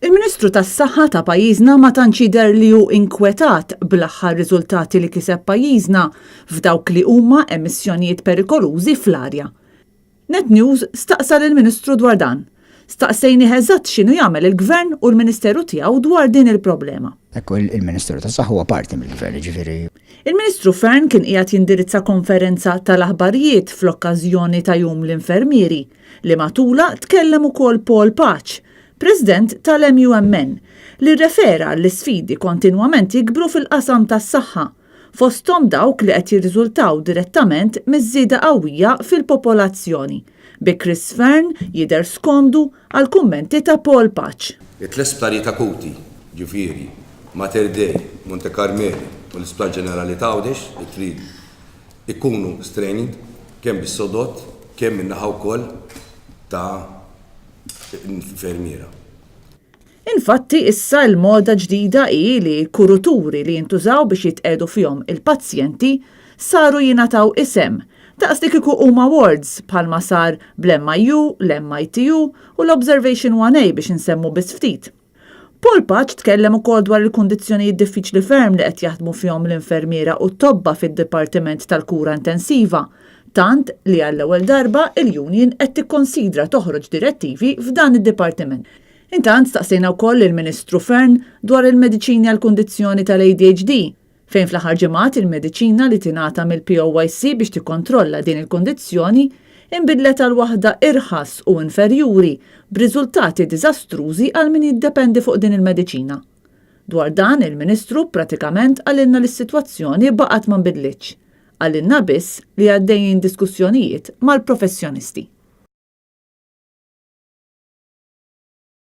Il-Ministru tas-Saħħa ta' pajjiżna ma tantx jidher li hu inkwetat bl-aħħar riżultati li kiseb pajjiżna f'dawk li huma emissjonijiet perikolużi fl-arja. Net News staqsa lill-Ministru dwar dan. Staqsejnih eżatt x'inhu jagħmel il-Gvern u l-Ministeru tiegħu dwar din il-problema. Ekku, il-Ministeru tas-Saħħa huwa parti mill-Gvern, jiġifieri. Il-Ministru Fearne kien qiegħed jindirizza konferenza tal-aħbarijiet fl-okkażjoni ta' Jum l-Infermieri, li matulha tkellem ukoll Paul Pace, President tal-MUMN, li rrefera għall-isfidi kontinwament jikbru fil-qasam tas-saħħa, fosthom dawk li qed jirriżultaw direttament miż-żieda qawwija fil-popolazzjoni, bi Chris Fearne jidher skomdu għall-kummenti ta' Paul Pace. It-tliet sptarijiet akuti, ġifieri, Mater Dei, Monte Karmeli u l-Isptar Ġenerali t'Għawdex, it-trid ikunu strained kemm bis-sodod kemm min-naħa wkoll ta' infermiera. Infatti issa l-moda ġdida hi li kuruturi li jintużaw biex jitqiegħdu fihom il-pazjenti saru jingħataw isem, daqs li kieku huma wards bħalma sar bl-MIU, l-MITU u l-Observation 1A biex insemmu biss ftit. Paul Pace tkellem ukoll dwar il-kundizzjonijiet diffiċli ferm li qed jaħdmu fihom l-infermiera u t-tobba fid-dipartiment tal-kura intensiva, tant li għall-ewwel darba il-union qed tikkonsidra toħroġ direttivi f'dan id-dipartiment. Intant staqsejna wkoll lill-Ministru Fearne dwar il-mediċini għall-kundizzjoni tal-ADHD, fejn fl-aħħar ġimgħat il-mediċina li tingħata mill-POYC biex tikkontrolla din il-kundizzjoni inbidlet għal waħda irħas u inferjuri b'riżultati diżastrużi għal min jiddependi fuq din il-mediċina. Dwar dan il-Ministru pratikament qalilna li s-sitwazzjoni baqgħet ma nbidlitx. Qalilna biss li għaddejjin diskussjonijiet mal-professjonisti.